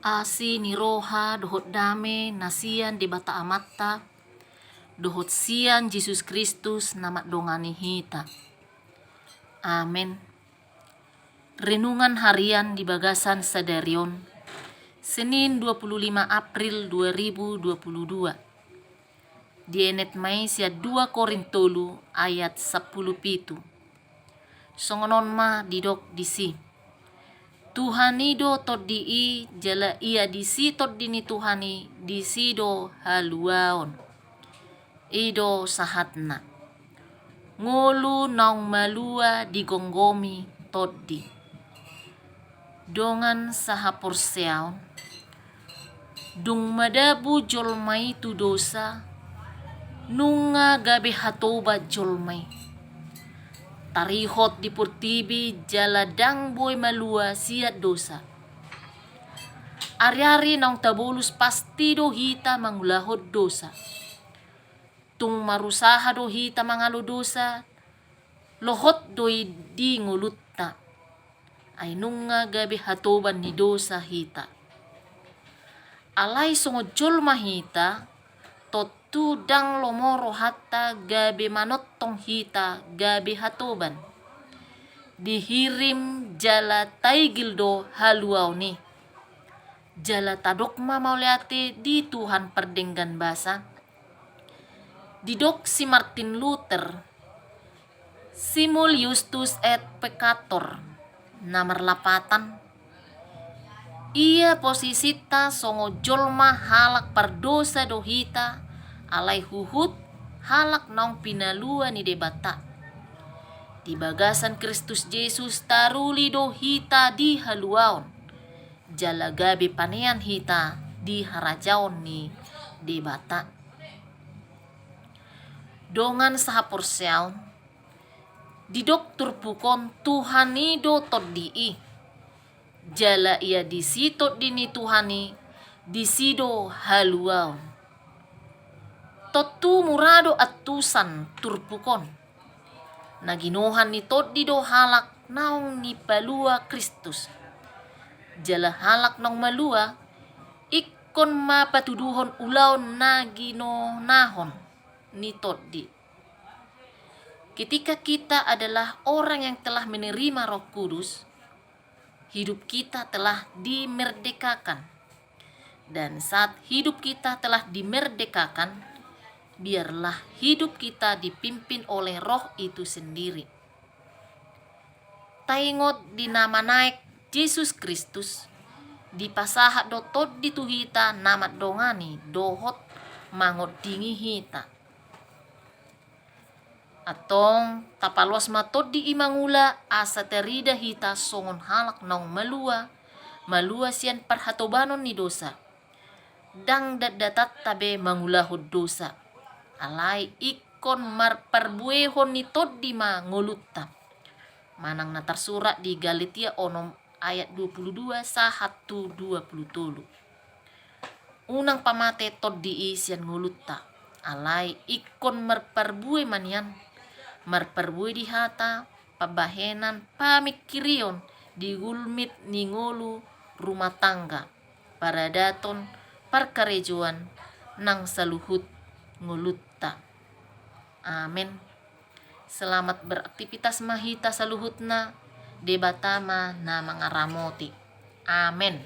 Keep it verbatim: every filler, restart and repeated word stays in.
Asi ni roha dohot dame na sian Debata Amanta, dohot sian Jesus Kristus na mandongani hita. Amen. Renungan harian di bagasan sadari on, Senin dua puluh lima April dua ribu dua puluh dua. Dienet ma i sian dua Korint tolu ayat sampulu pitu. Songon on ma didok disi: Tuhan i do Tondi i, jala ia disi Tondi ni Tuhan i, disi do haluaon. I do sahatna. Ngolu naung malua digomgomi Tondi. Dongan sahaporseaon, dung madabu jolma i tu dosa, nunga gabe hatoban jolma i. Tarihot di portibi jala ndang boi malua sian dosa. Ariari naung tabolus pasti do hita mangulahon dosa. Tung marusaha do hita mangalo dosa, lohot do i di ngolunta. Ai nunga gabe hatoban ni dosa hita. Alai songon jolma hita, tontu ndang lomo rohanta gabe manongtong hita gabe hatoban. Dihirim jala taigil do haluaon i. Jala tadok ma mauliate di Tuhan pardenggan basa. Didok si Martin Luther, Simul iustus et peccator, na marlapatan: Ia posisinta songon jolma halak pardosa do hita, alai huhut halak naung pinalua ni Debata. Di bagasan Kristus Jesus taruli do hita di haluaon, jala gabe panean hita di harajaon ni Debata. Dongan sahaporseaon, didok turpuk on Tuhan i do Tondi i. Jala ia disi Tondi ni Tuhan i, disi do haluaon. Tontu mura do antusan turpuk on. Na ginohan ni Tondi do halak naung dipalua Kristus. Jala halak naung malua, ingkon ma patuduhon ulaon na ginonahon ni Tondi. Ketika kita adalah orang yang telah menerima Roh Kudus, hidup kita telah dimerdekakan. Dan saat hidup kita telah dimerdekakan, biarlah hidup kita dipimpin oleh Roh itu sendiri. Taingot di na manaek Jesus Kristus, dipasahat do Tondi tu hita na mandongani dohot mangondingi hita. Antong, tapaloas ma Tondi i mangula asa tarida hita songon halak naung malua, malua sian parhatobanon ni dosa. Ndang datdatanta be mangulahon dosa. Alai ingkon marparbuehon ni Tondi ma ngolunta. Manang na tarsurat di Galatia onom ayat dua puluh dua sahat tu dua puluh tolu. Unang pamate Tondi i sian ngolunta, alai ingkon marparbue ma nian, marparbue di hata, pambahenan, pamingkirion, di gulmit ni ngolu rumah tangga, paradaton, parkarejoan, nang saluhut ngolunta. Amen. Selamat beraktivitas ma hita saluhutna, Debata ma na mangaramoti. Amen.